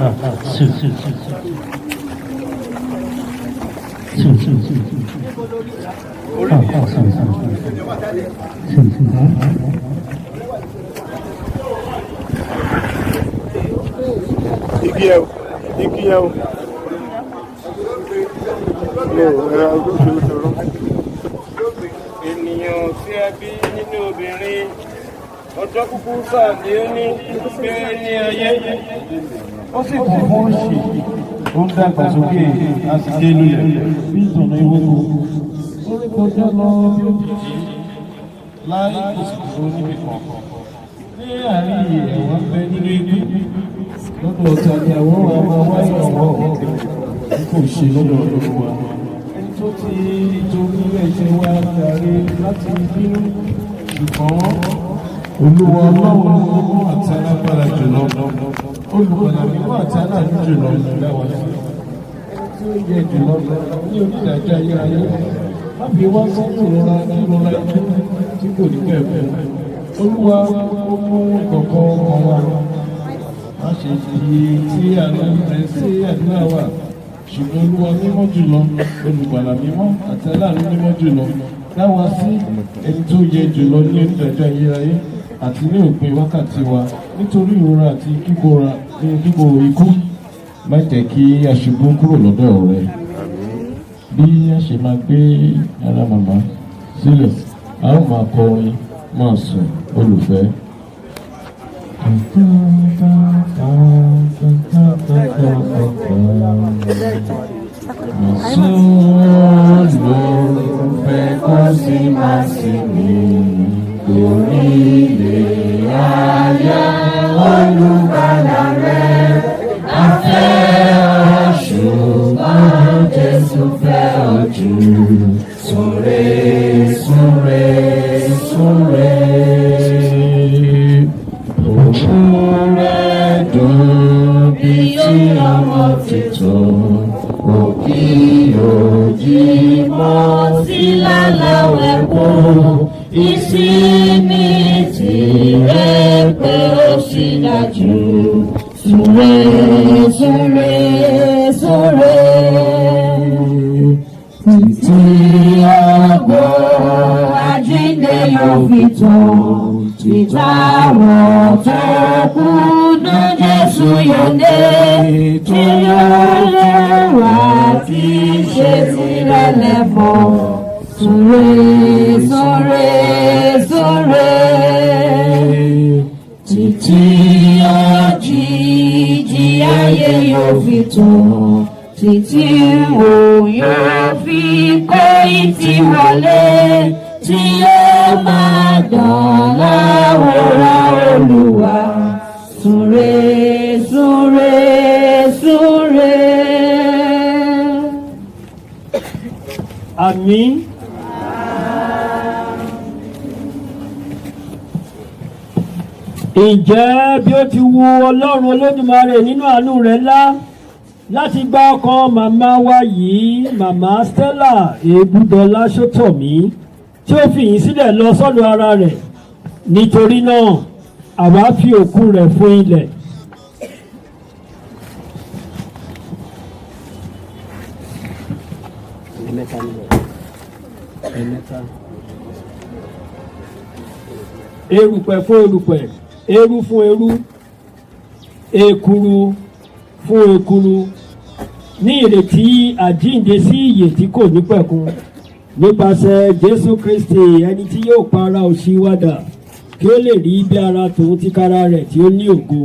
二四四四四二二三三四四。 Igi yẹn o, igi yẹn o. No, ẹ̀rọ ìṣòro. Ènìyàn tí a bí nínú obìnrin, ọjọ́ kúkúrú sáà ni ó ní gbé ní ayé, ó sì kún fún òṣì. Ó ń dàgbà sókè, a sì ké lulẹ̀ bí ìtànná ewéko. Ó rí kọjá lọ bí òjìji láì, kò sì dúró níbì kan. Ní àárín àwa ń bẹ nínú ikú. Lọ́dọ̀ ta ni àwa ó máa wá ìrànwọ́ bí kò ṣe lọ́dọ̀ Olúwa, ẹni tó ti torí ẹ̀ṣẹ̀ wa jàre láti bínú? Ṣùgbọ́n Olúwa Ọlọ́run mímọ́ àti alágbára jùlọ, olùgbàlà mímọ́ àti aláàánú jùlọ, dá wa sí, ẹni tí ó yẹ jùlọ ní onídàájọ́ ayérayé, má fi wá sínú ìrora ìrora ikú tí kò ní pẹ̀kun. Olúwa, ó mú ìkọ̀kọ̀ ọkàn wa, má ṣe fi etí àánú rẹ sí àdúrà wa. Ṣùgbọ́n Olúwa mímọ́ jùlọ, olùgbàlà mímọ́ àti aláàánú mímọ́ jùlọ, dá wa sí, ẹni tó yẹ jùlọ ní onídàájọ́ ayérayé, àti ní òpin wákàtí wa, nítorí ìrora àti kíkóra ní kíkorò ikú, má jẹ́ kí a ṣubú kúrò lọ́dọ̀ rẹ. Bí a ṣe máa gbé ara màmá sílẹ̀, a ó máa kọrin "Máa sùn, olùfẹ́". Máa sùn, olùfẹ́, kó sì máa sinmi, torí lé aya olùgbàlà rẹ̀. A fẹ́ ọ, ṣùgbọ́n Jésù fẹ́ ọ jù. Súre, súre, súre. Ohùn rẹ̀ dùn bí ti ọmọ tuntun, òkì òjì mọ́ sí láláwẹ̀ kó. Ìsinmi tìrẹ pé ó sì dájú. Súre, súre, súre. Títí àgọ́ àjíǹde yóò fi tó, títàwọn tó kú ní Jésù yóò dé, tí yóò lè wá tí ṣe tirẹ̀ lẹ́fọ̀ọ́. Súre, súre, súre. Títí òjìji ayé yóò fi tó, títí òun yóò fi kó ìtì wọlé, tí yóò máa dán láwòrán Olúwa. Súre, súre, súre. Àmín. Ǹjẹ́ bí ó ti wu Ọlọ́run Olódùmarè nínú àánú rẹ̀ ńlá láti gba ọkàn màmá wa yìí, Màmá Stella Èbúdọlá Sótọ̀mí, tí ó fi yín sílẹ̀ lọ sọ́dọ̀ ara rẹ̀, nítorí náà àwa fi òkú rẹ̀ fún ilẹ̀. Ẹ̀mẹ́ta níbẹ̀. Ẹ̀mẹ́ta. Erùpẹ̀ fún erùpẹ̀, eérú fún eérú, ekuru fún ekuru, ní ìrètí àjíǹde sí ìyè tí kò ní pẹ̀kun, nípasẹ̀ Jésù Kristi, ẹni tí yóò pa ara òṣì wa dà, kí ó lè rí bí ara tòun tìkára rẹ̀ tí ó ní ògo,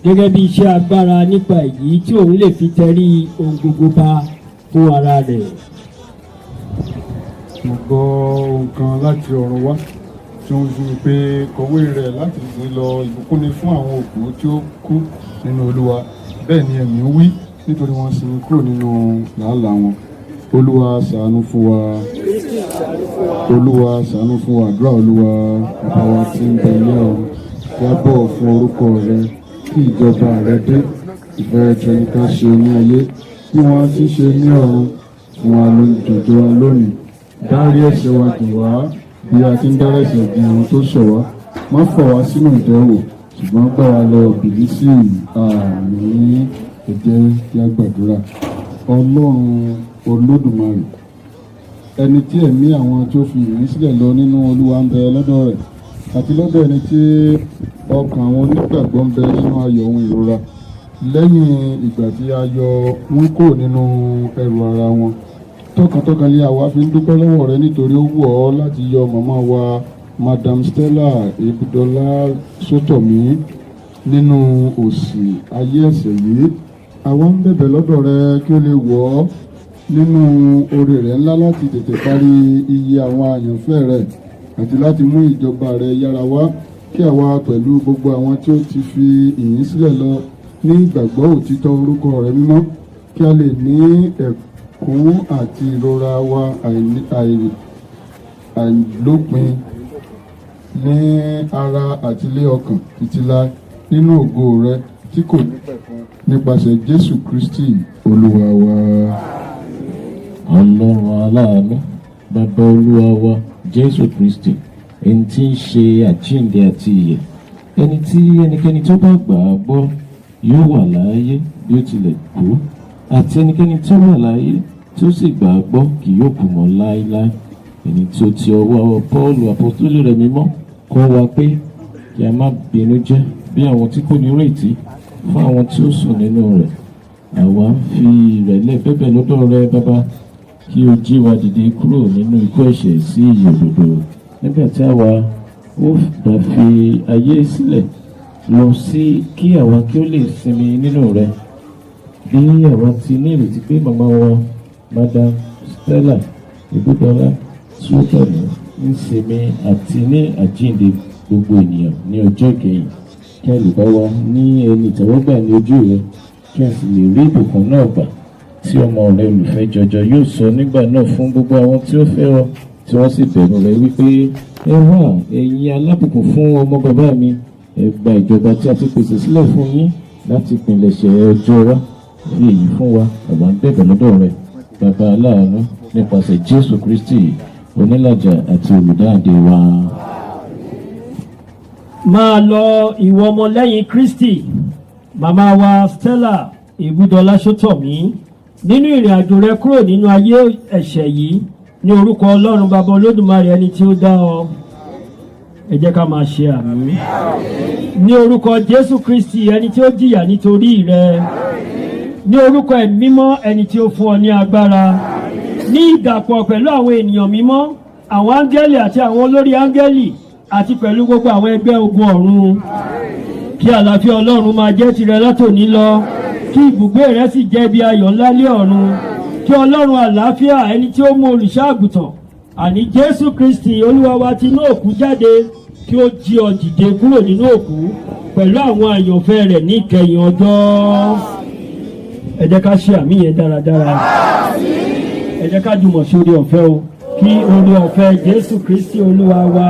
gẹ́gẹ́ bí iṣẹ́ agbára nípa èyí tí òun lè fi tẹrí ohun gbogbo ba fún ara rẹ̀. Mo gbọ́ ohùn kan láti ọ̀run wá tí ó ń fún mi pé, "Kọ̀wé rẹ̀ láti ìsìn lọ: Ìbùkún ni fún àwọn òkú tí ó kú nínú Olúwa." Bẹ́ẹ̀ ni Ẹ̀mí ń wí, nítorí wọ́n sinmi kúrò nínú làálàá wọn. Olúwa, ṣàánú fún wa. Olúwa, ṣàánú fún wa. Àdúrà. Olúwa. Bàbá wa tí ń bẹ ní ọ̀run. Kí a bọ̀wọ̀ fún orúkọ rẹ, kí ìjọba rẹ dé. Ìfẹ́ rẹ ní ká ṣe ní ayé bí wọ́n ti ṣe ní ọ̀run. Fún wa lóúnjẹ òòjọ́ wa lónìí. Dárí ẹ̀ṣẹ̀ wa jì wá bí a ti ń dárí ẹ̀ṣẹ̀ jì àwọn tó ṣẹ̀ wá. Má fà wá sínú ìdánwò, ṣùgbọ́n gbà wá lọ́wọ́ Bìlísì. Àmín. Ẹ jẹ́ kí a gbàdúrà. Ọlọ́run Olódùmarè, ẹni tí ẹ̀mí àwọn tí ó fi ìyìn sílẹ̀ lọ nínú Olúwa ń bẹ lọ́dọ̀ rẹ̀, àti lọ́dọ̀ ẹni tí ọkàn àwọn onígbàgbọ́ ń bẹ nínú ayọ̀ ohun ìrora lẹ́yìn ìgbà tí a yọ wọ́n kúrò nínú ẹrù ara wọn, tọkàntọkàn ni àwa fi ń dúpẹ́ lọ́wọ́ rẹ nítorí ó wù ọ́ láti yọ màmá wa, Madam Stella Ibùdọ́lá Sótọ̀mí, nínú òṣì ayé ẹ̀ṣẹ̀ yìí. Àwa ń bẹ̀bẹ̀ lọ́dọ̀ rẹ kí ó lè wọ̀ ọ́ nínú oore rẹ̀ ńlá láti tètè parí iye àwọn àyànfẹ́ rẹ̀ àti láti mú ìjọba rẹ̀ yára wá, kí àwa pẹ̀lú gbogbo àwọn tí ó ti fi ìyìn sílẹ̀ lọ ní ìgbàgbọ́ òtítọ́ orúkọ rẹ̀ mímọ́, kí a lè ní ẹ̀kún àti ìrora wa àìlópin ní ara àti ilé ọkàn títí láé nínú ògo rẹ tí kò ní pẹ̀kun, nípasẹ̀ Jésù Kristi Olúwa wa. Ọlọ́run aláàánú, Bàbá Olúwa wa Jésù Kristi, ẹni tí ń ṣe àjíǹde àti ìyè, ẹni tí ẹnikẹ́ni tó bá gbà á gbọ́ yóò wà láàyè bí ó tilẹ̀ kú, àti ẹnikẹ́ni tó wà láàyè tí ó sì gbà á gbọ́ kì yóò kú mọ́ láéláé, ẹni tí ó ti ọwọ́ Pọ́ọ̀lù àpọ́stólì rẹ̀ mímọ́ kọ́ wa pé kí a má bínú jẹ́ bí àwọn tí kò ní ìrètí fún àwọn tí ó sùn nínú rẹ̀, àwa ń fi ìrẹ̀lẹ̀ bẹ̀bẹ̀ lọ́dọ̀ rẹ, Bàbá, kí o jí wa dìde kúrò nínú ikú ẹ̀ṣẹ̀ sí ìyè òdodo, nígbà tí àwa ó bá fi ayé sílẹ̀ lọ sí kí àwa kí ó lè sinmi nínú rẹ. Bí àwa ti ní ìrètí pé màmá wa, Madam Stella Ibùdọ́lá Sótọ̀mí, ń sinmi àti ní àjíǹde gbogbo ènìyàn ní ọjọ́ ìkẹyìn, kí a lè bá wa ní ẹni ìtẹ́wọ́gbà ní ojú rẹ, kí a sì lè rí ìbùkún náà gbà tí ọmọ rẹ olùfẹ́ jọjọ yóò sọ nígbà náà fún gbogbo àwọn tí ó fẹ́ ọ tí wọ́n sì bẹ̀rù rẹ wípé, "Ẹ wá, ẹ̀yin alábùkún fún ọmọ bàbá mi, ẹ gba ìjọba tí a ti pèsè sílẹ̀ fún yín láti ìpilẹ̀ṣẹ̀ ọjọ́ wa." Fi èyí fún wa, àwa ń bẹ̀bẹ̀ lọ́dọ̀ rẹ, Bàbá aláàánú, nípasẹ̀ Jésù Kristi, onílàjà àti olùdáǹdè wa. Máa lọ, ìwọ ọmọlẹ́yìn Kristi. Màmá wa Stella Ìbúdọlá Sótọ̀mí, nínú ìrìn àjò rẹ kúrò nínú ayé ẹ̀ṣẹ̀ yìí, ní orúkọ Ọlọ́run Bàbá Olódùmarè, ẹni tí ó dá ọ, ẹ jẹ́ ká máa ṣe àmín. Ní orúkọ Jésù Kristi, ẹni tí ó jìyà nítorí rẹ, ní orúkọ Ẹ̀mí Mímọ́, ẹni tí ó fún ọ ní agbára, ní ìdàpọ̀ pẹ̀lú àwọn ènìyàn mímọ́, àwọn áńgẹ́lì àti àwọn olórí áńgẹ́lì, àti pẹ̀lú gbogbo àwọn ẹgbẹ́ ogun ọ̀run, kí àlàáfíà Ọlọ́run máa jẹ́ tirẹ̀ látòní lọ, kí ibùgbé rẹ sì jẹ́ ibi ayọ̀ ńlá lé ọ̀run. Kí Ọlọ́run àlàáfíà, ẹni tí ó mú olùṣọ́ àgùntàn, àní Jésù Kristi Olúwa wa, tinú òkú jáde, kí ó jí ọ dìde kúrò nínú òkú pẹ̀lú àwọn àyànfẹ́ rẹ̀ ní ìkẹyìn ọjọ́. Ẹ jẹ́ ká ṣe àmín yẹn dáradára. Ẹ jẹ́ ká jùmọ̀ sí oore ọ̀fẹ́ o. Kí oore ọ̀fẹ́ Jésù Kristi Olúwa wa,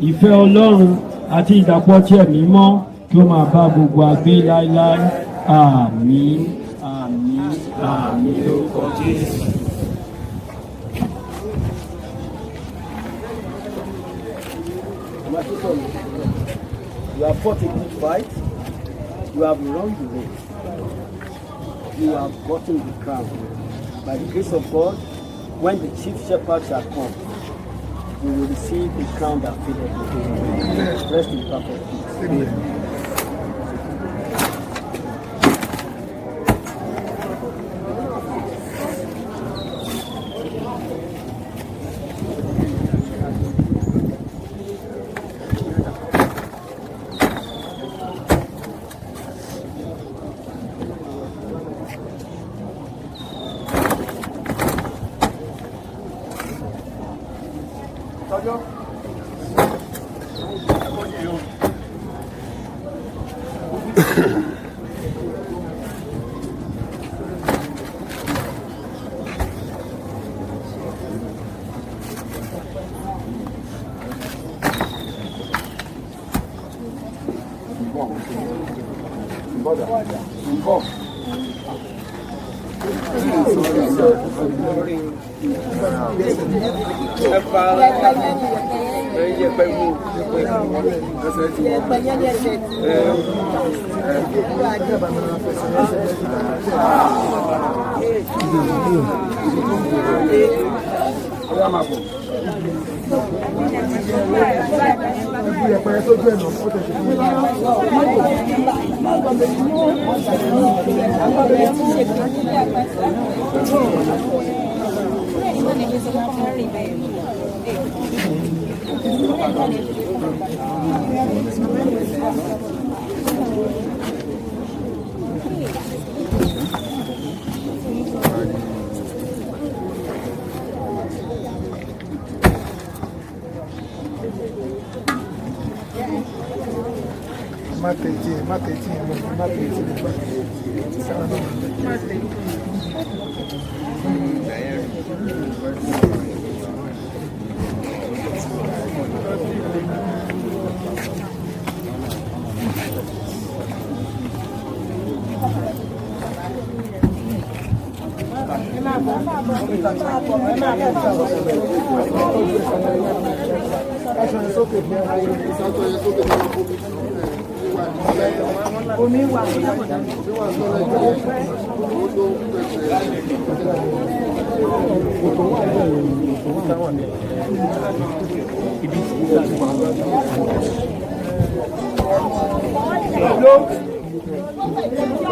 ìfẹ́ Ọlọ́run àti ìdàpọ̀ tí Ẹ̀mí Mọ́ kí ó máa bá gbogbo wa gbé láéláé. Àmín, àmín, àmín lórúkọ Jésù. You have fought a good fight. You have run the race. You have gotten the crown. By the grace of God, when the chief shepherd shall come, you will receive a crown that fadeth not. Rest in perfect peace. Amen. Má tẹ̀tí ẹ̀, má tẹ̀tí ẹ̀ mọ́, má tẹ̀tí ẹ̀ mọ́. Sára náà.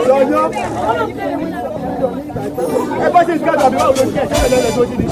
Lọ́jọ́. Ẹ bá ṣe ìsìkáàdù àbí báwo ló ṣe ẹ̀ṣẹ́ lẹ́lẹ́ tó jí ni.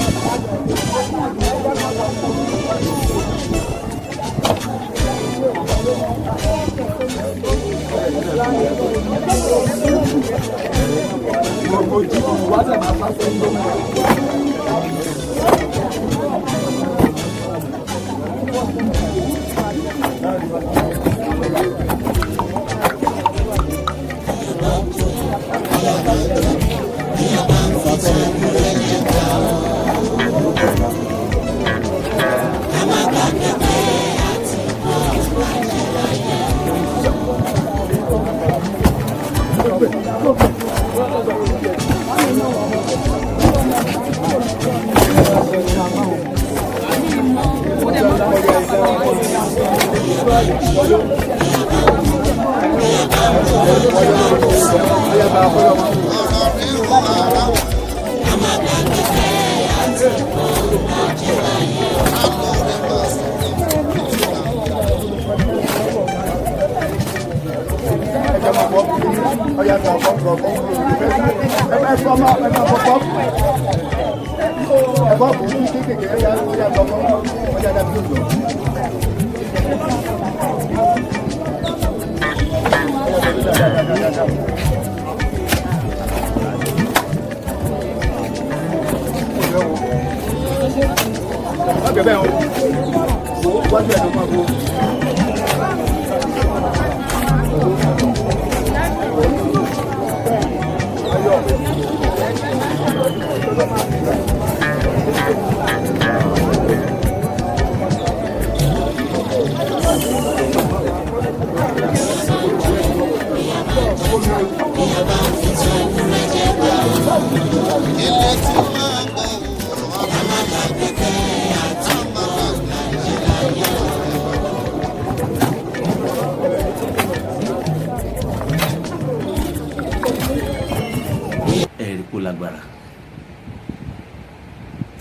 Ẹ̀rí kó lágbára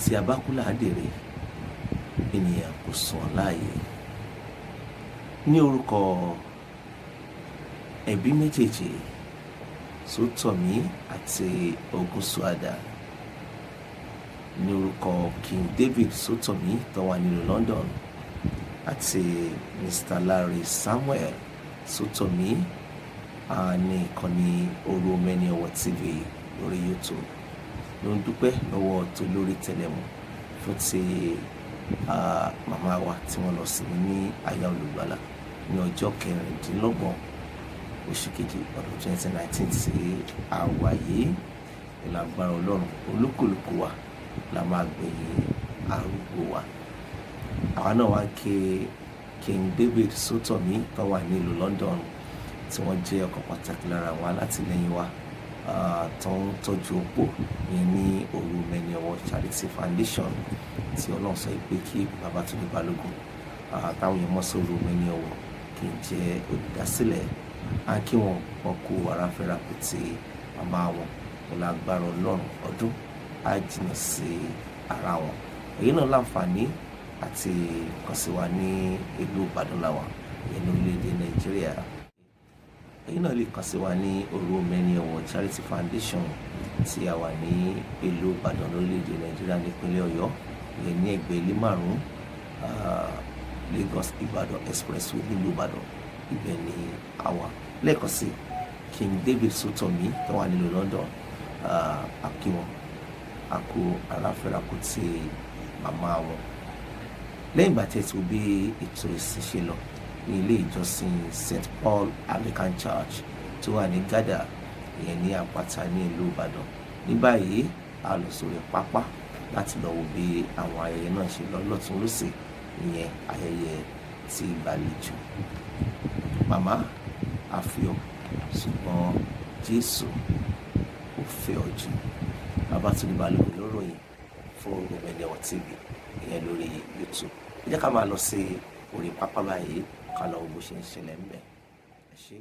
tí a bá kú láàdèrè, ènìyàn kò sùn láàyè. Ní orúkọ ẹbí méjèèjì, Sótọ̀mí àti Ògúnṣúadà, ní orúkọ King David Sótọ̀mí tó wà nílùú London àti Mr Larry Samuel Sótọ̀mí ní ìkànnì Òru Mẹ́ni Ọ̀wọ̀ TV lórí YouTube, ló ń dúpẹ́ lọ́wọ́ tó lórí tẹlẹmù fún ti màmá wa tí wọ́n lọ sí ní àyà olùgbàlà ní ọjọ́ 26 oṣù kejì ọdún 2019 tí a wà yìí. Ìlàgbára Ọlọ́run, olúkúlùkù wa la máa gbẹ̀yìn arúgbó wa. Àwa náà wá ń ké King David Sótọ̀mí tó wà nílùú London. tí wọ́n jẹ́ ọ̀kan pàtàkì lára àwọn alátìlẹyìn wa tó ń tọ́jú opó yẹn ní Òru Mẹ́ni Ọwọ́ Charity Foundation, tí Ọlọ́run sọ pé kí Babátúndé Balógun, táwọn èèyàn mọ̀ sí Òru Mẹ́ni Ọwọ́, kí n jẹ́ olùdásílẹ̀. Á kí wọn, wọn kú ara fẹ́ra kù tí màmá wọn. Wọn lágbára Ọlọ́run, ọdún á jìnnà sí ara wọn. Èyí náà láǹfààní àti kàn sí wa ní ìlú Ìbàdàn làwà ìyẹn ní orílẹ̀-èdè Nàìjíríà. Èyí náà lè kàn sí wa ní Òru Mẹ́ni Ọ̀wọ̀ Charity Foundation tí a wà ní ìlú Ìbàdàn lórílẹ̀-èdè Nàìjíríà, nípínlẹ̀ Ọ̀yọ́, ìyẹn ní ẹgbẹ́ ilé márùn-ún, Lagos Ìbàdàn Expressway nílùú Ìbàdàn. Ibẹ̀ ni a wà. Lẹ́ẹ̀kan sí, King David Sotomi tó wà nílùú London, a kí wọn, a kú aláfẹ́rakù tí màmá wọn. Lẹ́yìn ìgbà tí ẹ ti wo bí ètò ìsìn ṣe lọ ní ilé ìjọsìn St Paul Anglican Church tó wà ní Gádà, ìyẹn ní Àpáta ní ìlú Ìbàdàn, ní báyìí a lọ sórí pápá láti lọ wo bí àwọn ayẹyẹ náà ṣe lọ lọ́tún lọ́sì, ìyẹn ayẹyẹ ti ìgbàlejò màmá. Àfihàn, ṣùgbọ́n Jésù ò fẹ́ ọ jù. Babátúndé Balógun ló ròyìn fún Òmìnira TV, ìyẹn lórí YouTube. Ẹ jẹ́ ká máa lọ sí orí pápá báyìí, ká lọ wo bó ṣe ń ṣẹlẹ̀ ń bẹ̀. Ẹ ṣé.